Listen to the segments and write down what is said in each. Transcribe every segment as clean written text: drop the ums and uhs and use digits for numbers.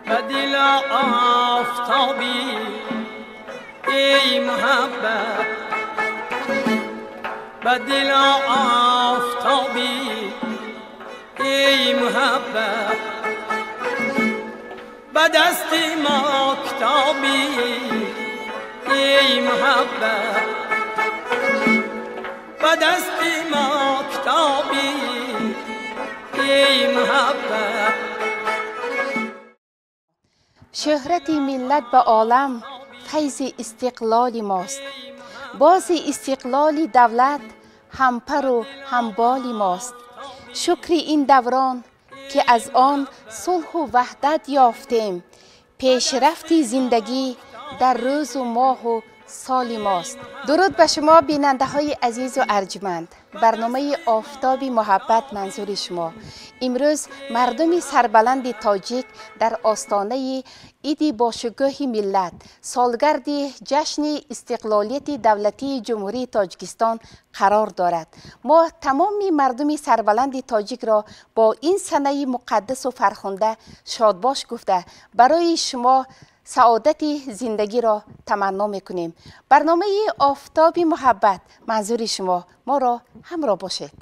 به دل آفتابی ای محبت، به دل آفتابی ای محبت، به دست ما کتابی ای محبت، به دست ما کتابی ای محبت. شهرت ملت به عالم فیض استقلال ماست، باز استقلال دولت هم پر و هم بال ماست. شکر این دوران که از آن صلح و وحدت یافتیم، پیشرفت زندگی در روز و ماه و سال ماست. درود به شما بیننده های عزیز و ارجمند، برنامه آفتاب محبت منظور شما. امروز مردم سربلند تاجیک در آستانه عید باشکوه ملت، سالگرد جشن استقلالیت دولتی جمهوری تاجیکستان قرار دارد. ما تمام مردم سربلند تاجیک را با این سنه مقدس و فرخنده شادباش گفته برای شما سعادت زندگی را تمنا میکنیم. برنامه آفتاب محبت منظور شما، ما را همراه باشید.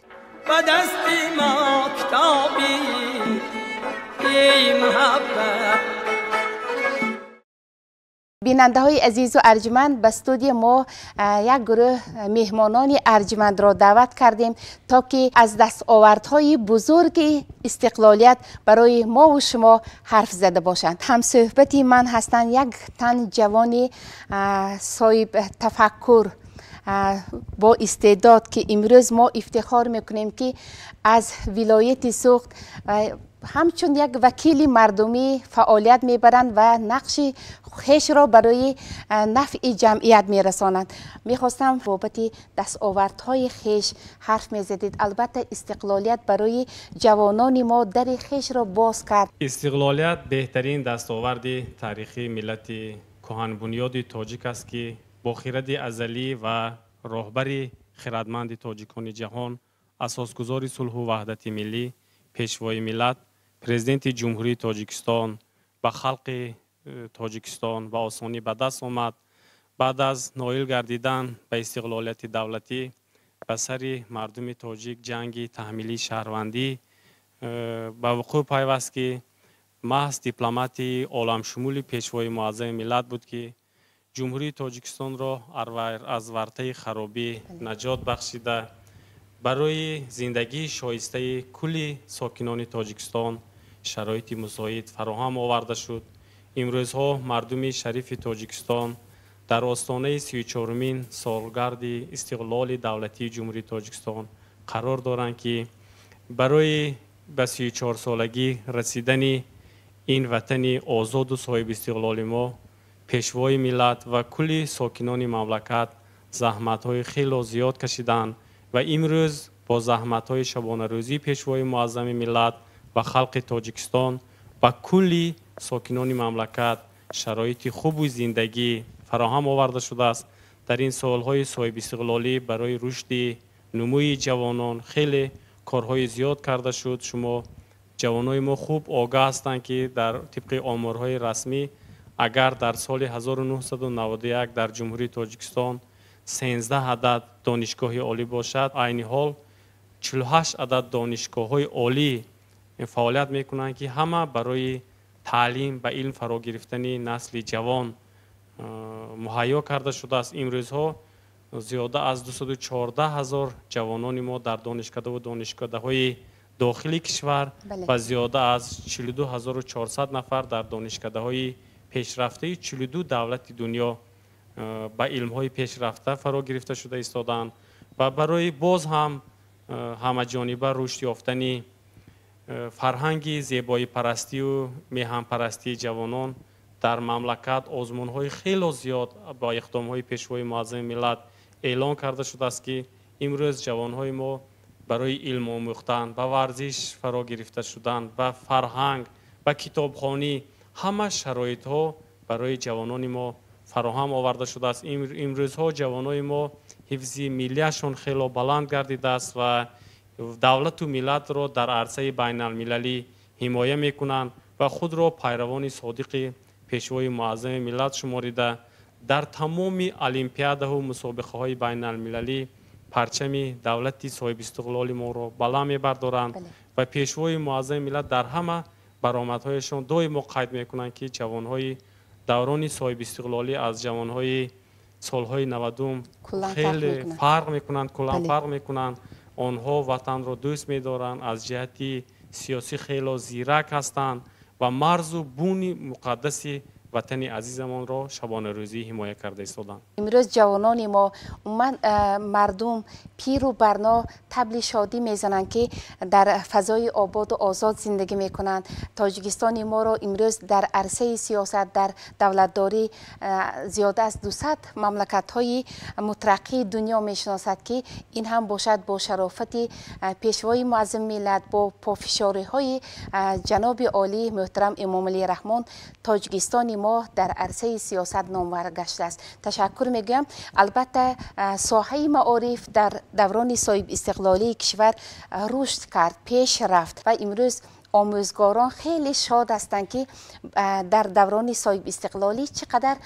به دست ما کتابی ای محبت. بیننده های عزیز و ارجمند، به استودیو ما یک گروه مهمانان ارجمند را دعوت کردیم تا که از دستاوردهای بزرگ استقلالیت برای ما و شما حرف زده باشند. هم صحبت من هستند یک تن جوان صاحب تفکر با استعداد که امروز ما افتخار میکنیم که از ولایت سغد همچون یک وکیل مردمی فعالیت میبرند و نقش خویش را برای نفع جمعیت میرسانند. میخواستم بابت دستاوردهای خویش حرف میزدید. البته استقلالیت برای جوانان ما در خویش را باز کرد. استقلالیت بهترین دستاورد تاریخی ملت کهن بنیاد تاجیک است که با خرد ازلی و راهبر خردمند تاجیکان جهان، اساسگذار صلح و وحدت ملی، پیشوای ملت، президенти ҷумҳурии Тоҷикистон ба халқи Тоҷикистон ба осонӣ ба даст омад. Баъд аз ноил гардидан ба истиқлолияти давлатӣ ба сари мардуми тоҷик ҷанги таҳмилии шаҳрвандӣ ба вуқӯъ пайваст, ки маҳз дипломатии оламшумули пешвои муаззами миллат буд, ки ҷумҳурии Тоҷикистонро аз вартаи харобӣ наҷот бахшида барои зиндагии шоистаи кулли сокинони Тоҷикистон шароити мусоид фароҳам оварда шуд. Имрӯзҳо мардуми шарифи Тоҷикистон дар остонаи 34-умин солгарди истиқлоли давлатии ҷумҳурии Тоҷикистон қарор доранд, ки барои ба 34-солагӣ расидани ин ватани озоду соҳибистиқлоли мо пешвои миллат ва кулли сокинони мамлакат заҳматҳои хело зиёд кашиданд ва имрӯз бо заҳматҳои шабонарӯзии пешвои муаззами миллат ва халқи Тоҷикистон ба кулли сокинони мамлакат шароити хубу зиндагӣ фароҳам оварда шудааст. Дар ин солҳои соҳибистиқлолӣ барои рушди нумӯи ҷавонон хеле корҳои зиёд карда шуд. Шумо ҷавонони мо хуб огаҳ ҳастанд, ки дар тибқи оморҳои расмӣ агар дар соли 1991 дар ҷумҳурии Тоҷикистон 13 адад донишгоҳи олӣ бошад, айни ҳол 48 адад донишгоҳҳои олӣ фаъолият мекунанд, ки ҳама барои таълим ба илм фаро гирифтани насли ҷавон муҳайё карда шудааст. Имрӯзҳо зиёда аз 214 ҳазор ҷавонони мо дар донишкадаву донишкадаҳои дохили кишвар ва зиёда аз 42 400 нафар дар донишкадаҳои пешрафтаи 42 давлати дунё ба илмҳои пешрафта фаро гирифта шуда истодаанд ва барои боз ҳам ҳамаҷониба рушд ёфтани фарҳанги зебоипарастию меҳанпарастии ҷавонон дар мамлакат озмунҳои хело зиёд бо иқдомҳои пешвои муаззами миллат эълон карда шудааст, ки имрӯз ҷавонҳои мо барои илм омӯхтан, ба варзиш фаро гирифта шудан, ба фарҳанг, ба китобхонӣ ҳама шароитҳо барои ҷавонони мо фароҳам оварда шудааст. Имрӯзҳо ҷавонони мо ҳифзи миллияшон хело баланд гардидааст ва давлату миллатро дар арсаи байналмилалӣ ҳимоя мекунанд. ва худро пайравони содиқи пешвои муаззами миллат шуморида, дар тамоми олимпиадаҳу мусобиқаҳои байналмилалӣ парчами давлати соҳибистиқлоли моро баланд мебардоранд ва пешвои муаззами миллат дар ҳама баромадҳояшон доимо қайд мекунанд, ки ҷавонҳои даврони соҳибистиқлолӣ аз ҷавонҳои солҳои 90 хеле фарқ мекунанд, куллан фарқ мекунанд. Онҳо ватанро дӯст медоранд, аз ҷиҳати сиёсӣ хело зирак ҳастанд ва марзу буни муқаддаси ватани азизамонро шабонарӯзӣ ҳимоя карда истоданд. Имрӯз ҷавонони мо, умуман мардум, пиру барно табли шодӣ мезананд, ки дар фазои ободу озод зиндагӣ мекунанд. Тоҷикистони моро имрӯз дар арсаи сиёсат, дар давлатдорӣ зиёда аз 200 мамлакатҳои мутараққии дунё мешиносад, ки ин ҳам бошад бо шарофати пешвои муаззами миллат, бо пофишориҳои ҷаноби олӣ муҳтарам Эмомалӣ Раҳмон Тоҷикистони мо дар арсаи сиёсат номвар гаштааст. Ташаккур мегӯям. Албатта, соҳаи маориф дар даврони соҳибистиқлолии кишвар рушд кард, пеш рафт ва имрӯз омӯзгорон хеле шод ҳастанд, ки дар даврони соҳибистиқлолӣ чӣ қадар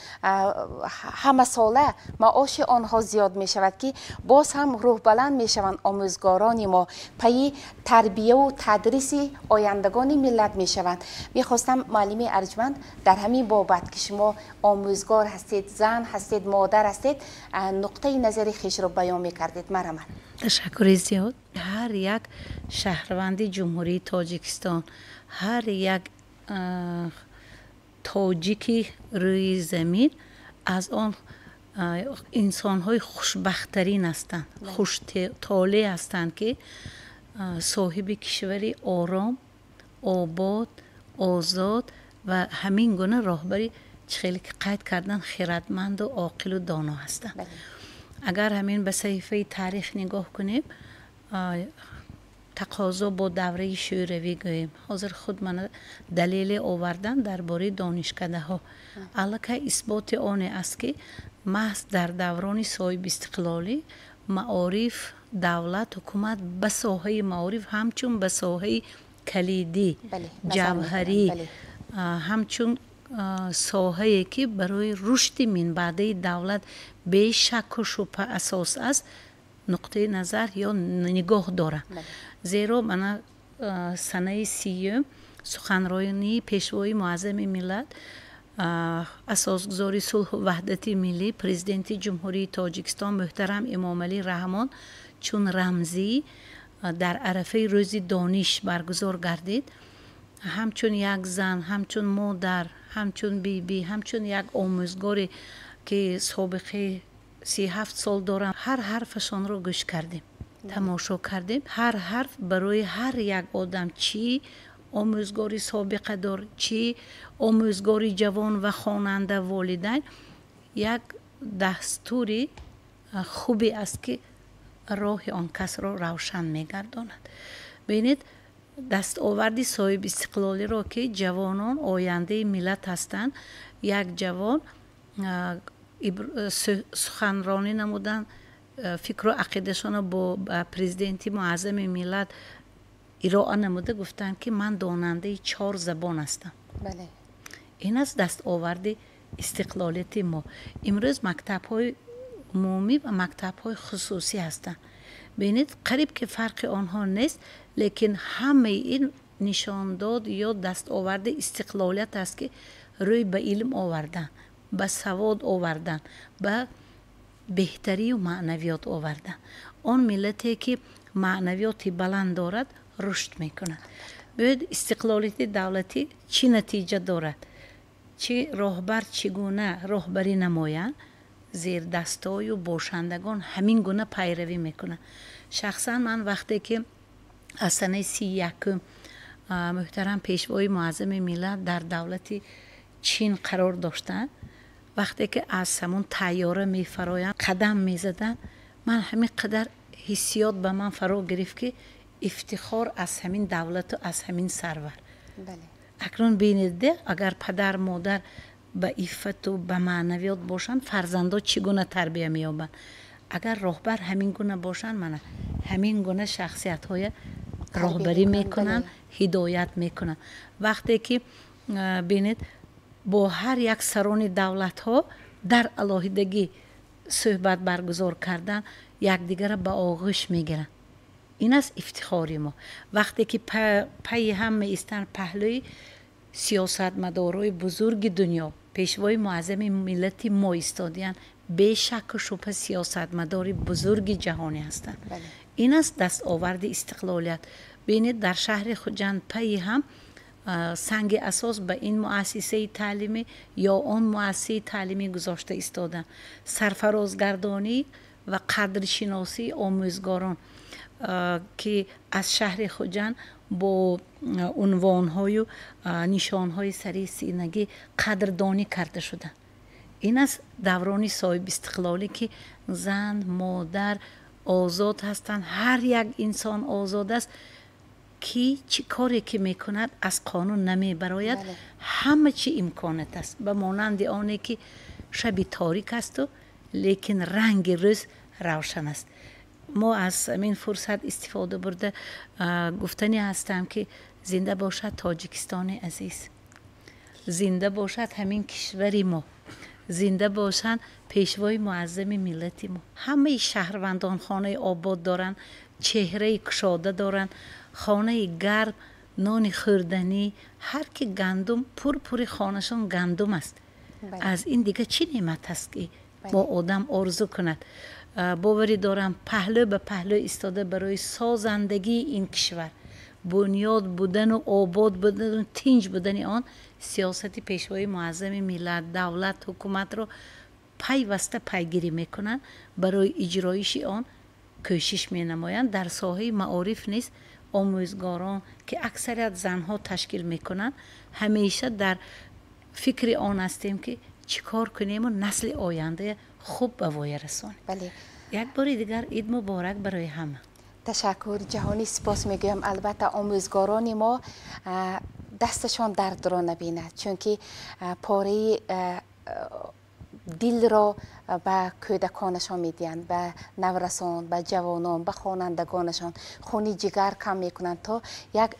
ҳамасола маоши онҳо зиёд мешавад, ки боз ҳам рӯҳбаланд мешаванд омӯзгорони мо, пайи тарбияву тадриси ояндагони миллат мешаванд. Мехостам, муаллими арҷманд, дар ҳамин бобат, ки шумо омӯзгор ҳастед, зан ҳастед, модар ҳастед, нуқтаи назари хешро баён мекардед. Марҳамат. Ташаккури зиёд. Ҳар як шаҳрванди Ҷумҳурии Тоҷикистон, ҳар як тоҷики рӯи замин аз он инсонҳои хушбахттарин ҳастанд, хуштолеъ ҳастанд, ки соҳиби кишвари ором, обод, озод ва ҳамин гуна роҳбари, чӣ хеле ки қайд кардан, хиратманду оқилу доно ҳастанд. Агар ҳамин ба саҳифаи таърих нигоҳ кунем, тақозо бо давраи шӯравӣ гӯем, ҳозир худ мана далеле овардан дар бораи донишкадаҳо, аллакай исботи оне аст, ки маҳз дар даврони соҳибистиқлолӣ маориф, давлат, ҳукумат ба соҳаи маориф ҳамчун ба соҳаи калидӣ, ҷавҳарӣ, ҳамчун соҳае ки барои рушди минбаъдаи давлат бешакку шубҳа асос аст, нуқтаи назар ё нигоҳ дорад. Зеро мана санаи 30-юм суханронии пешвои муаззами миллат, асосгузори сулҳу ваҳдати миллӣ, Президенти Ҷумҳурии Тоҷикистон муҳтарам Эмомалӣ Раҳмон чун рамзӣ дар арафаи Рӯзи дониш баргузор гардид, ҳамчун як зан, ҳамчун модар, ҳамчун бибӣ, ҳамчун як омӯзгоре ки собиқаи 37 сол дорам, ҳар ҳарфашонро гӯш кардем, тамошо кардем. Ҳар ҳарф барои ҳар як одам, чӣ омӯзгори собиқадор, чӣ омӯзгори ҷавон ва хонанда, волидайн, як дастури хубе аст, ки роҳи он касро равшан мегардонад. Бинед, дастоварди соҳибистиқлолиро, ки ҷавонон ояндаи миллат ҳастанд, як ҷавон суханронӣ намуданд, фикру ақидашонро бо президенти муаззами миллат ироа намуда гуфтанд, ки ман донандаи чор забон ҳастам. Ин аст дастоварди истиқлолияти мо. Имрӯз мактабҳои умумӣ ва мактабҳои хусусӣ ҳастанд. Бинед, қариб ки фарқи онҳо нест, лекин ҳамаи ин нишондод ё дастоварди истиқлолият аст, ки рӯй ба илм овардан, ба савод овардан, ба беҳтарию маънавиёт овардан. Он миллате ки маънавиёти баланд дорад, рушд мекунад. Биёед, истиқлолияти давлатӣ чӣ натиҷа дорад, чӣ роҳбар чӣ гуна роҳбарӣ намоянд, зердастою бошандагон ҳамин гуна пайравӣ мекунанд. Шахсан ман вақте ки аз санаи 31-ум муҳтарам пешвои муаззами миллат дар давлати Чин қарор доштанд, вақте ки аз ҳамон тайёра мефароянд, қадам мезаданд, ман ҳамин қадар ҳиссиёт ба ман фаро гирифт, ки ифтихор аз ҳамин давлату аз ҳамин сарвар. Акнун бинед, агар падар модар ба иффату ба маънавиёт бошанд, фарзандо чӣ гуна тарбия меёбанд. Агар роҳбар ҳамин гуна бошанд, мана ҳамин гуна шахсиятҳоя роҳбарӣ мекунанд, ҳидоят мекунанд. Вақте ки Бинед, бо ҳар як сарони давлатҳо дар алоҳидагӣ суҳбат баргузор кардан, якдигарро ба оғӯш мегиранд. Ин аст ифтихори мо. Вақте ки пайи ҳам меистанд паҳлӯи сиёсатмадорои бузурги дунё, пешвои муаззами миллати мо истодиянд, бешакку шубҳа сиёсатмадори бузурги ҷаҳонӣ ҳастанд. Ин аст дастоварди истиқлолият. Бинед, дар шаҳри Хуҷанд пайи ҳам санги асос ба ин муассисаи таълимӣ ё он муассисаи таълимӣ гузошта истоданд. Сарфарозгардонӣ ва қадршиносии омӯзгорон, ки аз шаҳри Хуҷанд бо унвонҳою нишонҳои сари синагӣ қадрдонӣ карда шуданд. Ин аст даврони соҳибистиқлолӣ, ки зан, модар озод ҳастанд, ҳар як инсон озод аст, ки чӣ коре ки мекунад аз қонун намебарояд, ҳама чӣ имконат аст. Ба монанди оне ки шаби торик асту лекин ранги рӯз равшан аст. Мо аз ҳамин фурсат истифода бурда гуфтанӣ ҳастам, ки зинда бошад Тоҷикистони азиз, зинда бошад ҳамин кишвари мо, зинда бошанд пешвои муаззами миллати мо. Ҳамаи шаҳрвандон хонаи обод доранд, чеҳраи кушода доранд, хонаи гарм, нони хӯрданӣ, ҳар ки гандум пурпури хонашон гандум аст. Аз ин дига чӣ неъмат аст, ки бо одам орзу кунад? Боварӣ дорам, паҳлӯ ба паҳлӯ истода барои созандагии ин кишвар, бунёд будану обод будану тинҷ будани он, сиёсати пешвои муаззами миллат, давлат, ҳукуматро пайваста пайгирӣ мекунанд, барои иҷроиши он кӯшиш менамоянд. Дар соҳаи маориф низ омӯзгорон, ки аксарият занҳо ташкил мекунанд, ҳамеша дар фикри он ҳастем, ки чӣ кор кунему насли оянда хуб ба воя расонем. Як бори дигар ид муборак барои ҳама. Ташаккур, ҷаҳонӣ сипос мегӯям. Албатта, омӯзгорони мо дасташон дардро набинад, чунки пораи дилро ба кӯдаконашон медиҳанд, ба наврасон, ба ҷавонон, ба хонандагонашон хуни ҷигар кам мекунанд, то як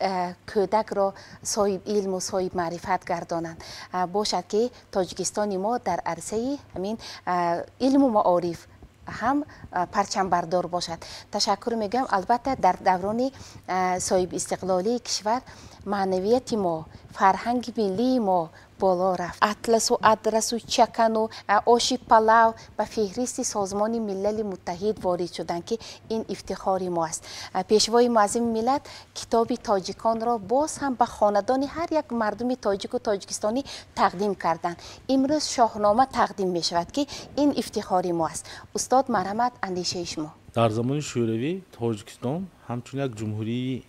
кӯдакро соҳиб илму соҳиб маърифат гардонанд. Бошад, ки Тоҷикистони мо дар арсаи ҳамин илму маориф ҳам парчамбардор бошад. Ташаккур мегӯям. Албатта, дар даврони соҳибистиқлолии кишвар маънавияти мо, фарҳанги миллии мо боло рафт. Атласу адрасу чакану оши палав ба феҳристи Созмони Милали Муттаҳид ворид шуданд, ки ин ифтихори мо аст. Пешвои муаззами миллат китоби тоҷиконро боз ҳам ба хонадони ҳар як мардуми тоҷику тоҷикистонӣ тақдим карданд. Имрӯз Шоҳнома тақдим мешавад, ки ин ифтихори мо аст. Устод, марҳамат, андешаи шумо. Дар замони Шӯравӣ Тоҷикистон ҳамчун як ҷумҳурии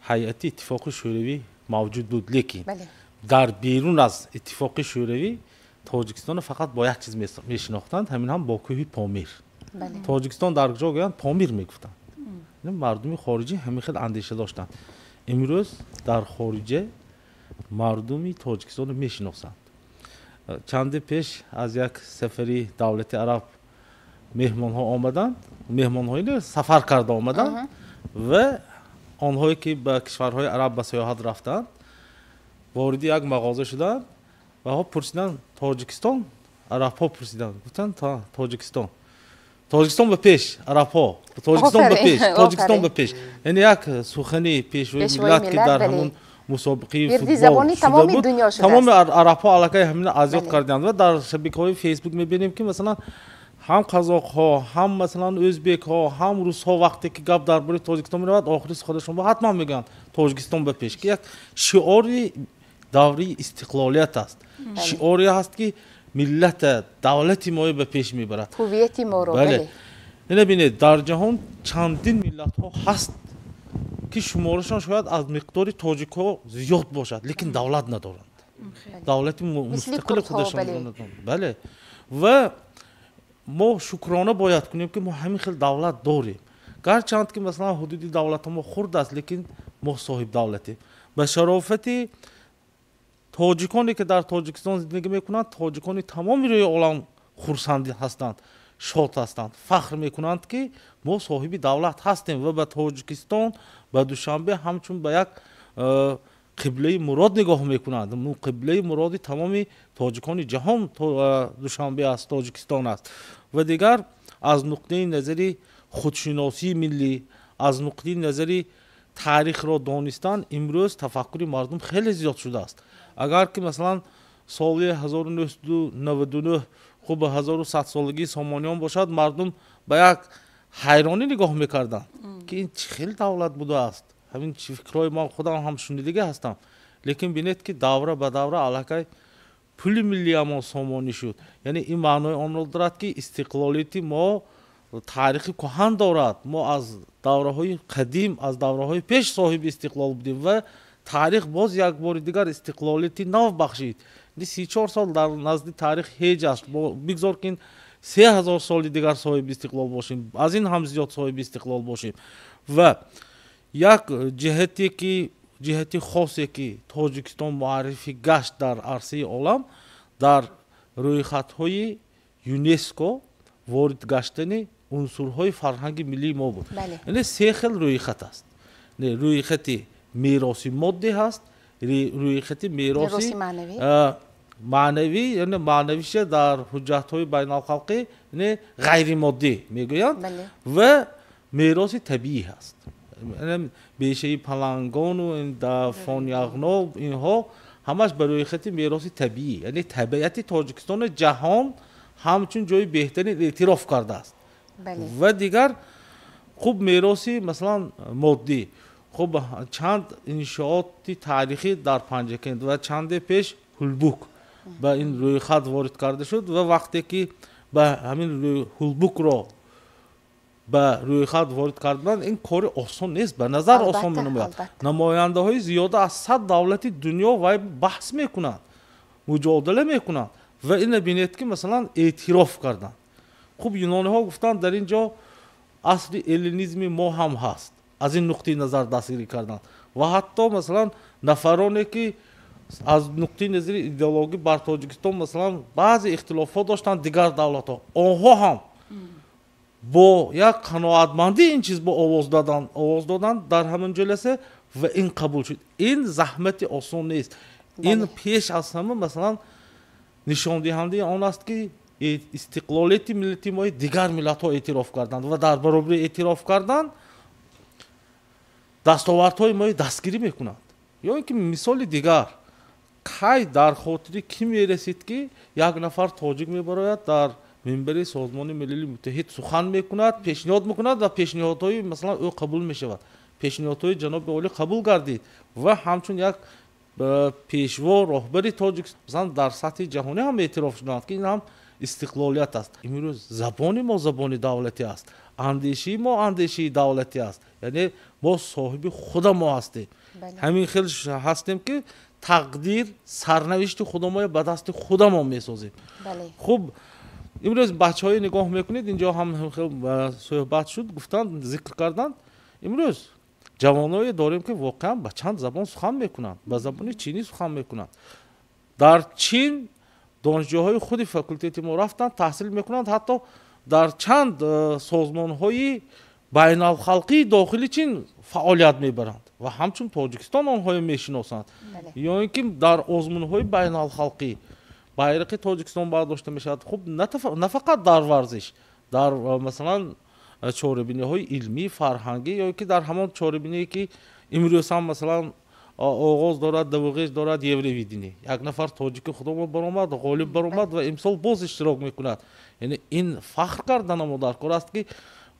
ҳайати Иттифоқи Шӯравӣ мавҷуд буд, лекин дар берун аз Иттифоқи Шӯравӣ Тоҷикистонро фақат бо як чиз мешинохтанд, ҳамин ҳам бо кӯҳи Помир. Тоҷикистон дар куҷо гӯянд, Помир мегуфтанд. Мардуми хориҷӣ ҳамин хел андеша доштанд. Имрӯз дар хориҷа мардуми Тоҷикистонро мешиносанд. Чанде пеш аз як сафари давлати араб меҳмонҳо омаданд, меҳмонҳои сафар карда омаданд ва онҳое ки ба кишварҳои араб ба саёҳат рафтанд, вориди як мағоза шуданд ва ҳо пурсиданд: Тоҷикистон? Арабҳо пурсиданд, гуфтанд: Тоҷикистон. Тоҷикистон ба пеш, арабҳо, Тоҷикистон ба пеш, Тоҷикистон ба пеш. Яъне як сухани пешвои миллат, ки дар ҳамон мусобиқаи футбол шуда буд, тамоми арабҳо аллакай ҳамина азёд карданд. Ва дар шабакаҳои Фейсбук мебинем, ки масалан ҳам қазоқҳо, ҳам масалан ӯзбекҳо, ҳам русҳо вақте ки гап дар бораи Тоҷикистон меравад, охири суханашон ҳатман мегӯянд: Тоҷикистон ба пеш, ки як шиори давраи истиқлолият аст, шиоре ҳаст, ки миллата, давлати моро ба пеш мебарад, ҳувияти моро. Бале, ина бинед, дар ҷаҳон чандин миллатҳо ҳаст, ки шуморашон шояд аз миқдори тоҷикҳо зиёд бошад, лекин давлат надоранд, давлати мустақили худашон надоранд. Бале, ва мо шукрона бояд кунем, ки мо ҳамин хел давлат дорем. Гарчанд ки масалан ҳудуди давлати мо хурд аст, лекин мо соҳиб давлатем. Ба шарофати тоҷиконе ки дар Тоҷикистон зиндагӣ мекунанд, тоҷикони тамоми рӯи олам хурсандӣ ҳастанд, шод ҳастанд, фахр мекунанд, ки мо соҳиби давлат ҳастем ва ба Тоҷикистон, ба Душанбе ҳамчун ба як қиблаи мурод нигоҳ мекунанд. Қиблаи муроди тамоми тоҷикони ҷаҳон Душанбе аст, Тоҷикистон аст. Ва дигар аз нуқтаи назари худшиносии миллӣ, аз нуқтаи назари таърихро донистан, имрӯз тафаккури мардум хеле зиёд шудааст. Агар ки масалан соли 1999 хуб 1100 солагии Сомониён бошад, мардум ба як ҳайронӣ нигоҳ мекарданд, ки ин чӣ хел давлат будааст. Ҳамин фикрҳои ман худам ҳам шунидагӣ ҳастам. Лекин бинед, ки давра ба давра аллакай пули миллиамон сомонӣ шуд. Яъне ин маънои онро дорад, ки истиқлолияти мо таърихи кӯҳан дорад. Мо аз давраҳои қадим, аз давраҳои пеш соҳиби истиқлол будем ва таърих боз як бори дигар истиқлолияти нав бахшид. 34 сол дар назди таърих ҳеҷ аст. Бигзор ки 3000 соли дигар соҳиби истиқлол бошем, аз ин ҳам зиёд соҳиби истиқлол бошем. Ва як ҷиҳате ки ҷиҳати хосе ки Тоҷикистон муаррифӣ гашт дар арсаи олам, дар рӯйхатҳои ЮНЕСКО ворид гаштани унсурҳои фарҳанги миллии мо буд. Яъне се хел рӯйхат аст. Рӯйхати мероси моддӣ ҳаст, рӯйхати мероси маънавӣ, яъне маънавиша дар ҳуҷҷатҳои байналхалқӣ яъне ғайримоддӣ мегӯянд, ва мероси табиӣ ҳаст. Бешаи палангону фоняғно, инҳо ҳамаш ба рӯйхати мероси табиӣ, яъне табиати Тоҷикистони ҷаҳон ҳамчун ҷои беҳтарин эътироф кардааст. Ва дигар хуб мероси масалан моддӣ, хуб чанд иншооти таърихӣ дар Панҷакент ва чанде пеш Ҳулбук ба ин рӯйхат ворид карда шуд. Ва вақте ки ба ҳамин Ҳулбукро ба рӯйхат ворид кардан, ин кори осон нест, ба назар осон менамояд. Намояндаҳои зиёда аз 100 давлати дунё вай баҳс мекунанд, муҷодала мекунанд ва ина бинед, ки масалан эътироф карданд. Хуб юнониҳо гуфтанд, дар ин ҷо асри эллинизми мо ҳам ҳаст, аз ин нуқтаи назар дастгирӣ карданд. Ва ҳатто масалан нафароне ки аз нуқтаи назари идеологӣ бар Тоҷикистон масалан баъзе ихтилофҳо доштанд дигар давлатҳо, онҳо ҳам бо як қаноатмандӣ ин чиз бо овоз доданд дар ҳамин ҷаласа ва ин қабул шуд. Ин заҳмати осон нест. Ин пеш аз ҳама масалан нишондиҳандаи он аст, ки истиқлолияти миллати мо дигар миллатҳо эътироф карданд ва дар баробари эътироф кардан дастовардҳои мо дастгирӣ мекунанд. Ё ин ки мисоли дигар, кай дар хотири кӣ мерасид, ки як нафар тоҷик мебарояд дар минбари Созмони Милали Муттаҳид сухан мекунад, пешниҳод мекунад ва пешниҳодҳои масалан ӯ қабул мешавад. Пешниҳодҳои ҷаноби олӣ қабул гардид ва ҳамчун як пешво, роҳбари тоҷик масалан дар сатҳи ҷаҳонӣ ҳам эътироф шуданд, ки ин ҳам истиқлолият аст. Имрӯз забони мо забони давлатӣ аст, андешаи мо андешаи давлатӣ аст, яъне мо соҳиби худа мо ҳастем. Ҳамин хел ҳастем, ки тақдир, сарнавишти худамо ба дасти худамо месозем. Хуб имрӯз бачаҳое нигоҳ мекунед, инҷо ҳам хел суҳбат шуд, гуфтанд, зикр карданд. Имрӯз ҷавоное дорем, ки воқеан ба чанд забон сухан мекунанд, ба забони чинӣ сухан мекунанд. Дар Чин донишҷӯҳои худи факултети мо рафтанд, таҳсил мекунанд, ҳатто дар чанд созмонҳои байналхалқии дохили Чин фаъолият мебаранд ва ҳамчун Тоҷикистон онҳое мешиносанд. Ё ин ки дар озмунҳои байналхалқӣ байрақи Тоҷикистон бардошта мешавад. Хуб на фақат дар варзиш, дар масалан чорабиниҳои илмӣ, фарҳангӣ, ё ки дар ҳамон чорабиние ки имрӯз ҳам масалан оғоз дорад, давғеж дорад Евровидение. Як нафар тоҷики худомо баромад, ғолиб баромад ва имсол боз иштирок мекунад. Яъне ин фахр карданамо дар кор аст, ки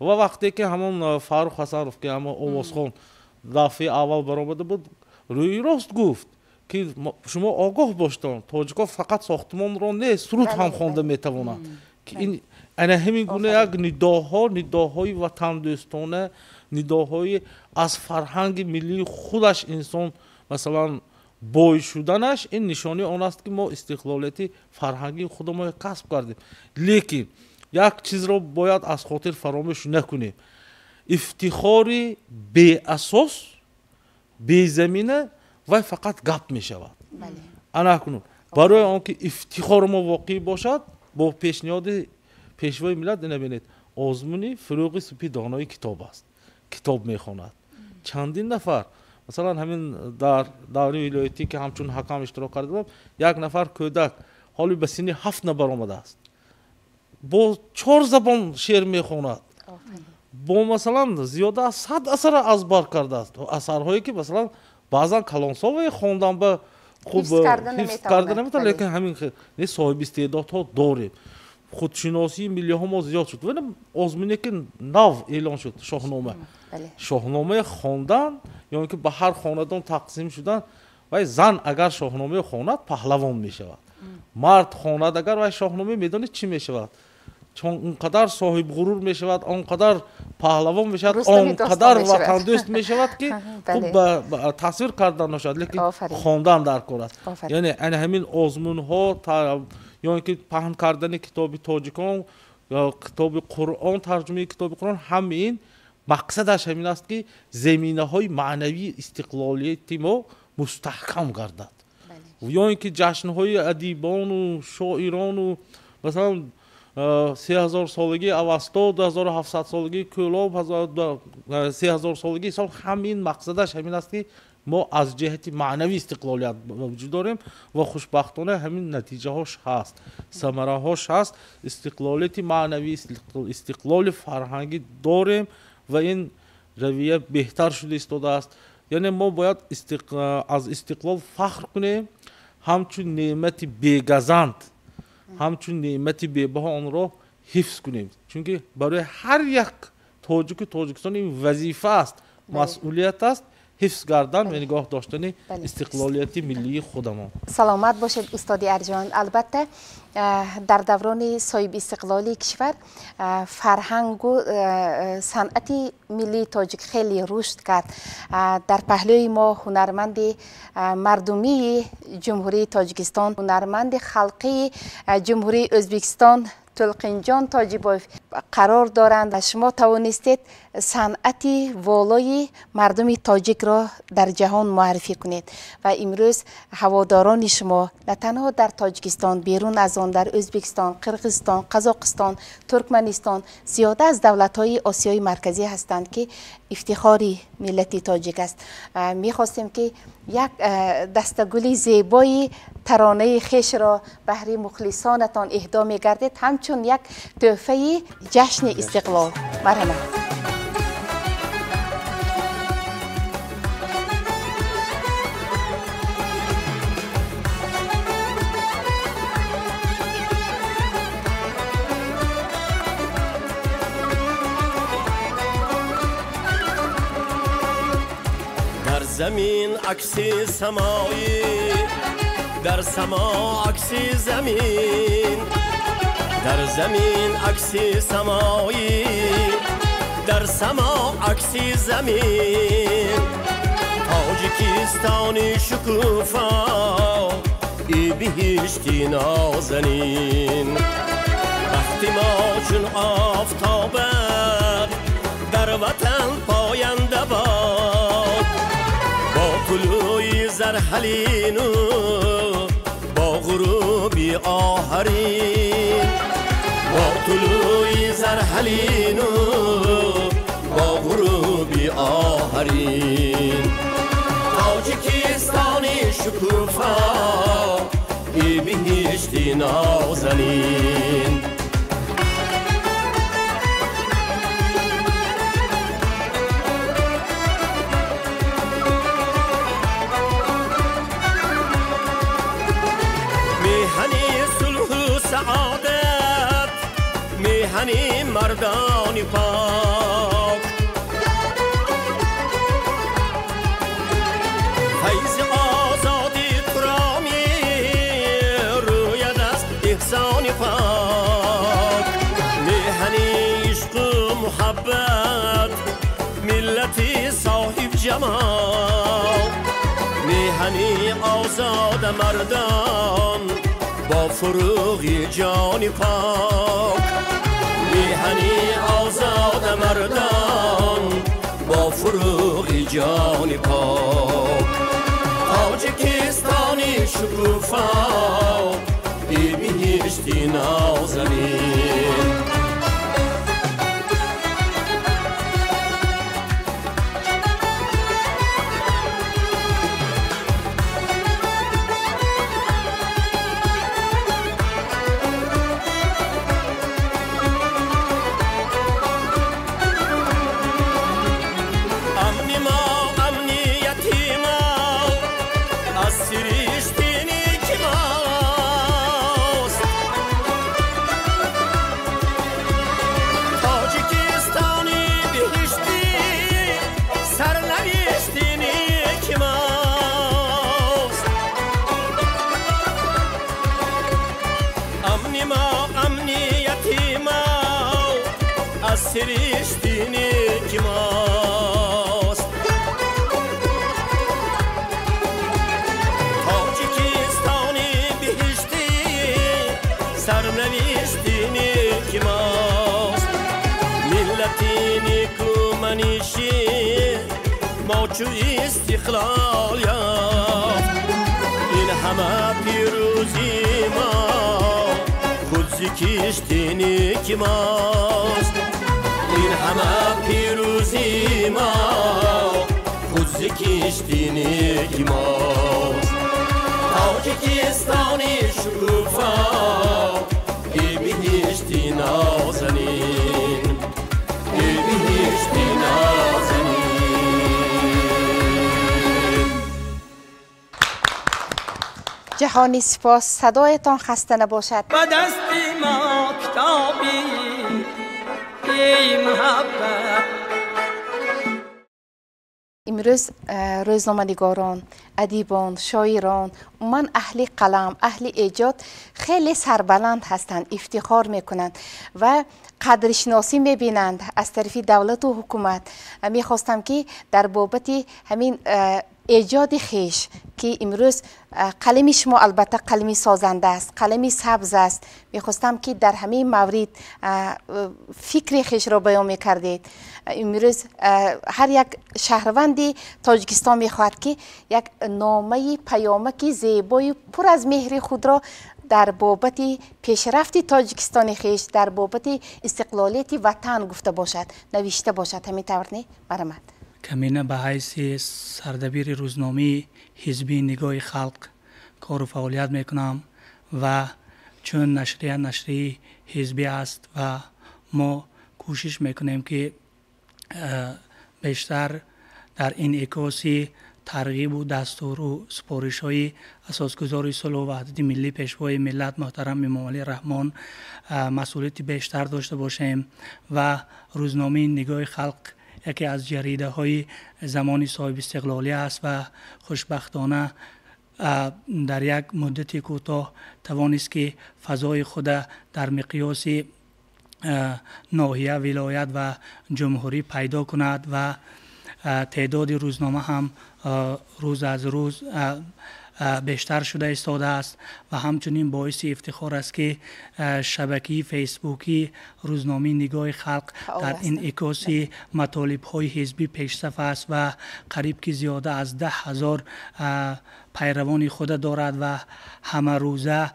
ва вақте ки ҳамон Фаррух Ҳасанов, ки ҳамон овозхон дафъаи аввал баромада буд, рӯи рост гуфт, ки шумо огоҳ боштон, тоҷикҳо фақат сохтмонро не, суруд ҳам хонда метавонанд. Ки ин ана ҳамин гуна як нидоҳо, нидоҳои ватандӯстона, нидоҳои аз фарҳанги миллии худаш инсон масалан бой шуданаш, ин нишонаи он аст, ки мо истиқлолияти фарҳангии худамон касб кардем. Лекин як чизро бояд аз хотир фаромӯш накунем. Ифтихори беасос, безамина вай фақат гап мешавад. Ана кунун барои он ки ифтихори мо воқеӣ бошад, бо пешниҳоди пешвои миллат ина бинед, озмуни фурӯғи супи донои китоб аст. Китоб мехонад чандин нафар. Масалан, ҳамин дар даври вилоятӣ ки ҳамчун ҳакам иштирок карда будам, як нафар кӯдак ҳоли ба синни 7 набаромадааст, бо 4 забон шеър мехонад, бо масалан зиёда аз 100 асара аз бар кардааст. Асарҳое ки масалан баъзан калонсолое хондан ба хуб ҳифз карда наметавонад, лекин ҳамин соҳиби истеъдодҳо дорем. Худшиносии миллиҳо мо зиёд шуд. Вале озмуне ки нав эълон шуд, Шоҳнома, Шоҳномаи хондан ё ин ки ба ҳар хонадон тақсим шудан, вай зан агар Шоҳномаи хонад паҳлавон мешавад, мард хонад агар вай Шоҳнома медонед чӣ мешавад? Чун он қадар соҳибғурур мешавад, он қадар паҳлавон мешавад, он қадар ватандӯст мешавад ки хуб тасвир кардан нашавад, лекин хондан дар кор аст. Яъне ана ҳамин озмунҳо ё ин ки паҳн кардани китоби тоҷикон, китоби Қуръон, тарҷумаи китоби Қуръон, ҳамин мақсадаш ҳамин аст ки заминаҳои маънавии истиқлолияти мо мустаҳкам гардад. Ё ин ки ҷашнҳои адибону шоирону масалан 3000 солагии Авасто, 2700 солагии Кӯлоб, 3000 солагии сол, ҳамин мақсадаш ҳамин аст ки мо аз ҷиҳати маънавӣ истиқлолият вуҷуд дорем ва хушбахтона ҳамин натиҷаҳош ҳаст, самараҳош ҳаст. Истиқлолияти маънавӣ, истиқлоли фарҳангӣ дорем ва ин равия беҳтар шуда истодааст. Яъне мо бояд аз истиқлол фахр кунем, ҳамчун неъмати бегазанд, ҳамчун неъмати бебаҳо онро ҳифз кунем, чунки барои ҳар як тоҷику Тоҷикистон ин вазифа аст, масъулият аст ҳифз кардан ва нигоҳ доштани истиқлолияти миллии худамон. Саломат бошед, устоди арҷманд. Албатта, дар даврони соҳибистиқлолии кишвар фарҳангу санъати миллии тоҷик хеле рушд кард. Дар паҳлӯи мо ҳунарманди мардумии Ҷумҳурии Тоҷикистон, ҳунарманди халқии Ҷумҳурии Ӯзбекистон Тулқинҷон Тоҷибоев қарор доранд. Шумо тавонистед санъати волои мардуми тоҷикро дар ҷаҳон муаррифӣ кунед ва имрӯз ҳаводорони шумо на танҳо дар Тоҷикистон, берун аз он дар Ӯзбекистон, Қирғизистон, Қазоқистон, Туркманистон, зиёда аз давлатҳои Осиёи Марказӣ ҳастанд ки ифтихори миллати тоҷик аст. Мехостем ки як дастагули зебои таронаи хешро баҳри мухлисонатон эҳдо мегардед, ҳамчун як тӯҳфаи ҷашни истиқлол. Марҳамат. Дар замин акси самоӣ, дар само акси замин, дар замин акси самоӣ, дар само акси замин. Тоҷикистони шукуфо, эй биҳишти нозанин. Бахти мо чун офтобат дар ватан поянда бод, бо тулӯи зарҳалину бо ғуруби оҳарин, бо тулӯи зарҳалину бо ғуруби оҳарин. Тоҷикистони шукуфо, эй биҳишти нозанин. سعادت میهنی مردانی پاک، فیض آزادی تو را می روید از احسان پاک. میهنی عشق و محبت، ملتی صاحب جمال، میهنی آزاد مردان با فروغ جان پاک، میهنی آزاد مردان با فروغ جان پاک. تاجیکستانی شکوفا، ای بهشتی نازنین. سرشتی نیک ماست. تاجیکستانی بهشتی سرنوشتی نیک ماست. ملتی نیکومنشی ما چو استقلال یافت. این همه پیروزی ما خود ز کشتی نیک ماست. این همه پیروزی ما خود ز کشتی نیک ماست. تاجیکستانی شکوفا ای بهشتی نازنین، ای بهشتی نازنین. جهانی سپاس، صدایتان خسته نباشد. به دست ما کتابی ای محبت. امروز روزنامه‌نگاران، ادیبان، شاعران، عموما اهل قلم، اهل ایجاد خیلی سربلند هستند، افتخار میکنند و قدرشناسی میبینند از طرف دولت و حکومت. میخواستم که در بابت همین ایجاد خیش که امروز قلم شما البته قلمی سازنده است، قلمی سبز است، میخواستم که در همه مورد فکر خیش را بیان میکردید. امروز هر یک شهروند تاجیکستان میخواهد که یک نامه پیامک زیبای پر از مهر خود را در بابت پیشرفت تاجیکستان خیش، در بابت استقلالیت وطن گفته باشد، نوشته باشد. همین طور نه برآمد. کمینه به حیث سردبیر روزنامه حزبی نگاه خلق کار و فعالیت میکنم و چون نشریه نشریه حزبی است و ما کوشش میکنیم که بیشتر در این انعکاس ترغیب و دستور و سپارش های اساسگذار صلح و وحدت ملی پیشوای ملت محترم امامعلی رحمان مسئولیت بیشتر داشته باشیم و روزنامه نگاه خلق یکی از جریده های زمانی صاحب استقلالی است و خوشبختانه در یک مدت کوتاه توانست که فضای خود در مقیاس ناحیه، ولایت و جمهوری پیدا کند و تعداد روزنامه هم روز از روز بیشتر شده ایستاده است و همچنین باعث افتخار است که شبکه فیسبوکی روزنامه نگاه خلق در این انعکاس مطالب های حزبی پیشصف است و قریب که زیاده از 10,000 پیروان خود دارد و همه روزه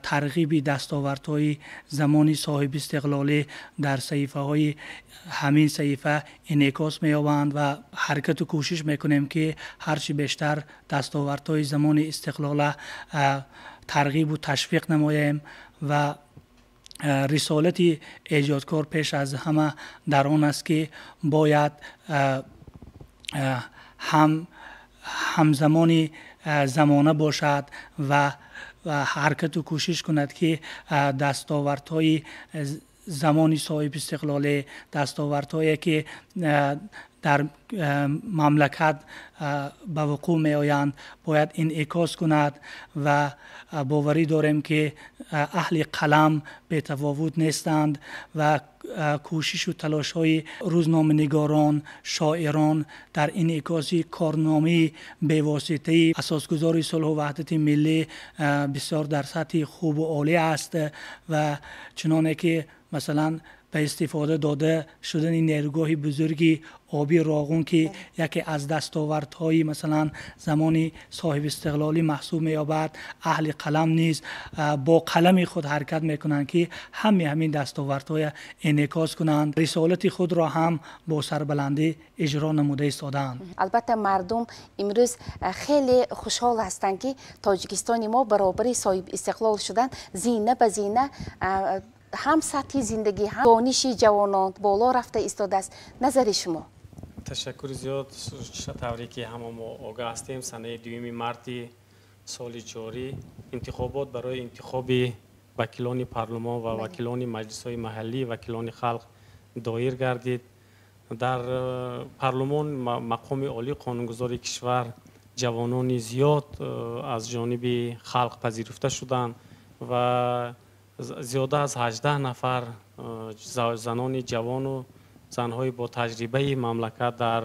ترغیب دستاوردهای زمان صاحب استقلالی در صحیفه های همین صحیفه انعکاس می‌یابند و حرکت و کوشش میکنیم که هرچی بیشتر دستاوردهای زمان استقلال ترغیب و تشویق نماییم و رسالت ایجادکار پیش از همه در آن است که باید هم همزمان زمانه باشد و حرکت و کوشش کند که دستاوردهای زمانی صاحب استقلال، دستاوردهایی که در مملکت به وقوع می آیند باید انعکاس کند و باوری داریم که اهل قلم به تفاوت نیستند و کوشش و تلاش های روزنامه نگاران، شاعران در انعکاس کارنامه به واسطه اساسگذار صلح و وحدت ملی بسیار در سطح خوب و عالی است و چنانه که مثلا به استفاده داده شدن نیروگاه بزرگی آبی راغون که یکی از دستاوردهای مثلا زمان صاحب استقلالی محسوب می‌یابد، اهل قلم نیز با قلم خود حرکت میکنند که همین دستاوردهای انعکاس کنند، رسالت خود را هم با سربلندی اجرا نموده ایستادند. البته مردم امروز خیلی خوشحال هستند که تاجیکستان ما برابر صاحب استقلال شدن، زینه به زینه هم سطح زندگی هم دانش جوانان بالا رفته ایستاده است. نظر شما؟ تشکر زیاد. тавре ки ҳама мо огаҳ ҳастем, санаи 2 марти соли ҷорӣ интихобот барои интихоби вакилони парлумон ва вакилони маҷлисҳои маҳаллӣ, вакилони халқ доир гардид. Дар парлумон, мақоми олии қонунгузори кишвар, ҷавонони зиёд аз ҷониби халқ пазируфта шуданд ва Зиёда аз 18 нафар занони ҷавону занҳои бо таҷрибаи мамлакат дар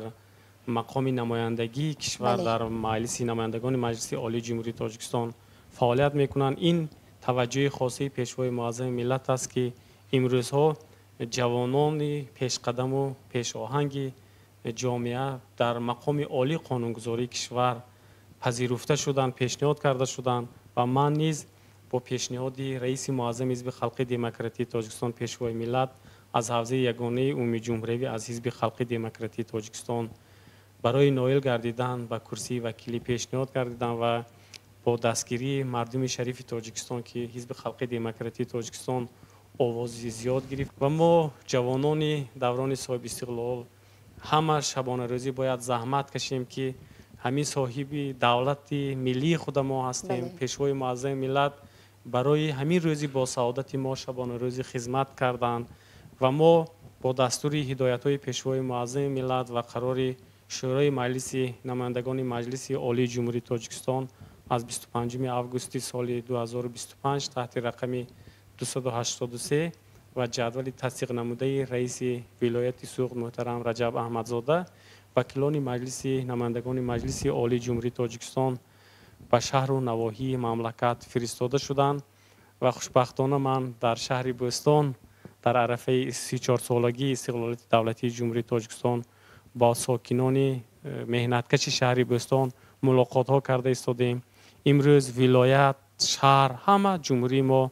мақоми намояндагии кишвар дар Маҷлиси намояндагони Маҷлиси Олии Ҷумҳурии Тоҷикистон фаъолият мекунанд. Ин таваҷҷӯҳи хосаи Пешвои Муаззами миллат аст, ки имрӯзҳо ҷавонони пешқадаму пешоҳанги ҷомеа дар мақоми олии қонунгузории кишвар пазируфта шуданд, пешниҳод карда шуданд ва ман низ бо пешниҳоди раиси Муаззами Ҳизби Халқии Демократии Тоҷикистон, Пешвои миллат, аз ҳавзаи ягонаи умумиҷумҳуриявӣ аз Ҳизби Халқии Демократии Тоҷикистон барои ноил гардидан ба курсии вакилӣ пешниҳод гардидам ва бо дастгирии мардуми шарифи Тоҷикистон, ки Ҳизби Халқии Демократии Тоҷикистон овози зиёд гирифт ва мо ҷавонони даврони соҳибистиқлол ҳама шабонарӯзӣ бояд заҳмат кашем, ки ҳамин соҳиби давлати миллии худа мо ҳастем. Пешвои Муаззами миллат барои ҳамин рӯзи босаодати мо шабонарӯзӣ хизмат карданд ва мо бо дастури ҳидоятҳои Пешвои Муаззами миллат ва қарори Шӯрои Маҷлиси намояндагони Маҷлиси Олии Ҷумҳурии Тоҷикистон аз 25 августи соли 2025 таҳти рақами 283 ва ҷадвали тасдиқнамудаи раиси вилояти Суғд муҳтарам Раҷаб Аҳмадзода, вакилони Маҷлиси намояндагони Маҷлиси Олии Ҷумҳурии Тоҷикистон ба шаҳру навоҳии мамлакат фиристода шуданд ва хушбахтона ман дар шаҳри Бӯстон дар арафаи 34-солагии истиқлолияти давлатии Ҷумҳурии Тоҷикистон бо сокинони меҳнаткаши шаҳри Бӯстон мулоқотҳо карда истодем. Имрӯз вилоят, шаҳр, ҳама ҷумҳурии мо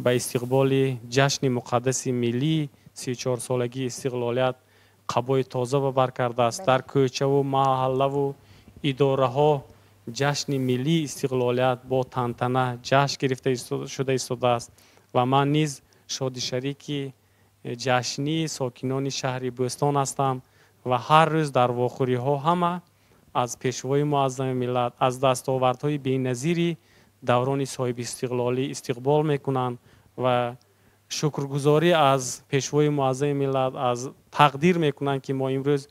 ба истиқболи ҷашни муқаддаси миллии 34-солагии истиқлолият қабои тоза ба бар кардааст. Дар кӯчаву маҳаллаву идораҳо ҷашни миллии истиқлолият бо тантана ҷашн гирифта шуда истодааст ва ман низ шодишарики ҷашнии сокинони шаҳри Бӯстон ҳастам ва ҳар рӯз дар вохӯриҳо ҳама аз Пешвои Муаззами миллат, аз дастовардҳои беназири даврони соҳибистиқлолӣ истиқбол мекунанд ва шукргузорӣ аз Пешвои Муаззами миллат, аз тақдир мекунанд, ки мо имрӯз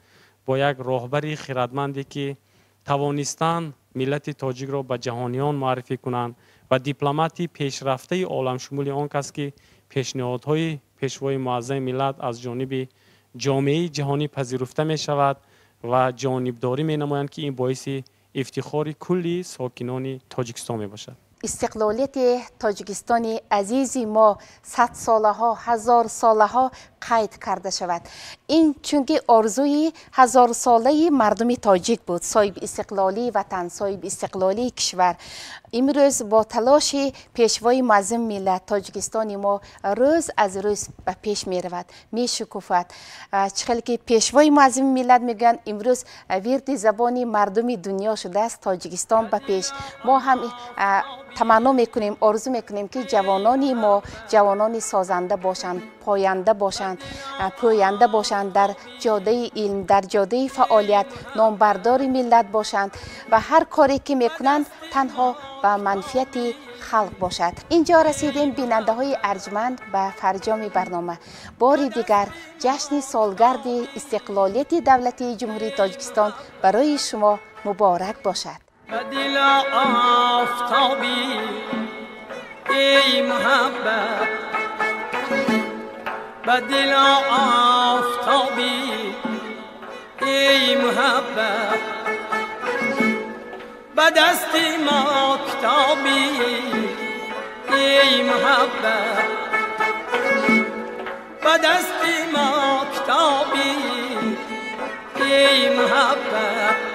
бо як роҳбари хирадманде, ки тавонистанд миллати тоҷикро ба ҷаҳониён муаррифӣ кунанд ва дипломати пешрафтаи оламшумули он кас, ки пешниҳодҳои Пешвои Муаззами миллат аз ҷониби ҷомеаи ҷаҳонӣ пазируфта мешавад ва ҷонибдорӣ менамоянд, ки ин боиси ифтихори кулли сокинони Тоҷикистон мебошад. Истиқлолияти Тоҷикистони азизи мо садсолаҳо, ҳазорсолаҳо қайд карда шавад. Ин чунки орзуи ҳазорсолаи мардуми тоҷик буд, соҳиби истиқлолии ватан, соҳиби истиқлолии кишвар. Имрӯз бо талоши Пешвои Муаззами миллат Тоҷикистони мо рӯз аз рӯз ба пеш меравад, мешукуфад. Чӣ хеле ки Пешвои Муаззами миллат мегӯянд, имрӯз вирди забони мардуми дунё шудааст Тоҷикистон ба пеш. Мо ҳам таманно мекунем, орзу мекунем, ки ҷавонони мо ҷавонони созанда бошанд, поянда бошанд, пӯянда бошанд, дар ҷодаи илм, дар ҷодаи фаъолият номбардори миллат бошанд ва ҳар коре ки мекунанд танҳо ба манфиати халқ бошад. Инҷо расидем, бинандаҳои арҷманд, ба фарҷоми барнома. Бори дигар ҷашни солгарди истиқлолияти давлатии Ҷумҳурии Тоҷикистон барои шумо муборак бошад. به دل آفتابی ای محبت، به دل آفتابی ای محبت، به دست ما کتابی ای محبت، به دست ما کتابی ای محبت.